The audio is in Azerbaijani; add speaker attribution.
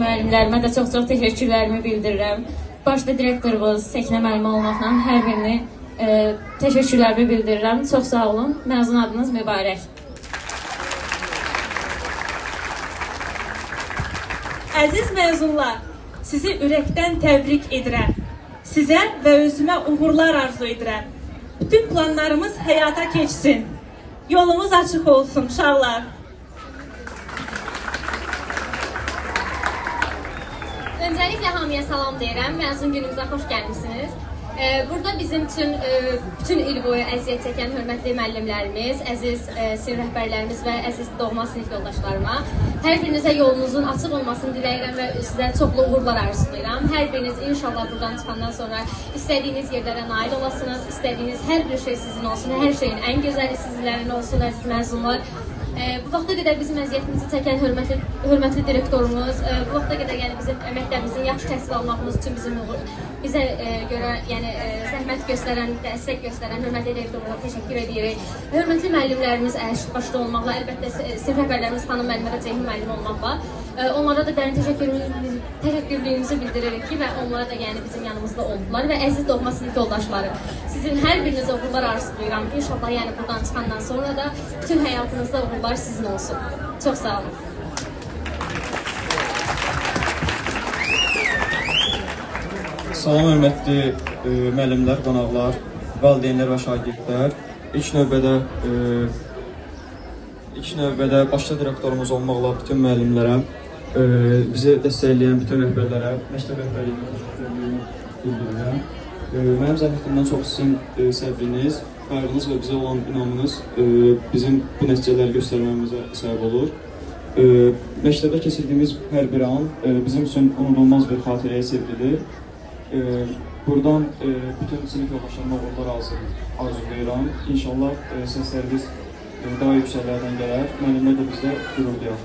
Speaker 1: Müəllimlərimə də çox-çox təşəkkürlərimi bildirirəm. Başda direktorumuz Səkinə müəllimə olmaqla hər birini təşəkkürlərimi bildirirəm. Çox sağ olun. Məzun adınız mübarək.
Speaker 2: Əziz məzunlar, sizi ürəkdən təbrik edirəm. Sizə və özümə uğurlar arzu edirəm. Bütün planlarımız həyata keçsin. Yolumuz açıq olsun, uşaqlar.
Speaker 3: Öncəliklə hamıya salam deyirəm. Məzun günümüzə xoş gəlmisiniz. Burada bizim üçün bütün il boyu əziyyət çəkən hörmətli müəllimlərimiz, əziz sinif rəhbərlərimiz və əziz doğma sinif yoldaşlarıma hər birinizə yolunuzun açıq olmasını diləyirəm və sizə çoxlu uğurlar arzulayıram. Hər biriniz inşallah buradan çıxandan sonra istədiyiniz yerlərə nail olasınız, istədiyiniz hər bir şey sizin olsun, hər şeyin ən gözəli sizlərin olsun, əziz məzunlar. Bu vaxta qədər bizim əziyyətimizi çəkən hörmətli direktorumuz, bu vaxta qədər yəni bizim məktəbimizin yaxşı təhsil almağımız üçün bizə görə yəni zəhmət göstərən, dəstək göstərən hörmətli direktorumuza təşəkkür edirik. Hörmətli müəllimlərimiz başda olmaqla, əlbəttə sinif rəhbərlərimiz Xanım müəllimə və Ceyhun müəllim olmaqla, onlara da dərin təşəkkürlüyümüzü bildiririk ki, və onlar da yəni bizim yanımızda oldular və əziz doğma sinif yoldaşları, sizin hər birinizə uğurlar arzulayıram. İnşallah yəni buradan çıxandan sonra da bütün həyatınızda uğurlar sizin olsun. Çox sağ olun.
Speaker 4: Salam hörmətli müəllimlər, qonaqlar, valideynlər və şagirdlər. İlk növbədə başda direktorumuz olmaqla bütün müəllimlərə, bizi dəstəkləyən bütün rəhbərlərə, məktəb rəhbərliyinə təşəkkürümü bildirirəm. Mənim zəhmətimdən çox sizin səbriniz, qayğınız və bizə olan inamınız bizim bu nəticələri göstərməyimizə səbəb olur. Məktəbdə keçirdiyimiz hər bir an bizim üçün unudulmaz bir xatirəyə çevrilir. Buradan bütün sinif yoldaşlarıma uğurlar arzulayıram. İnşallah səslərimiz daha yüksəklərdən gələr. Müəllimlər də bizdə qürur duyar.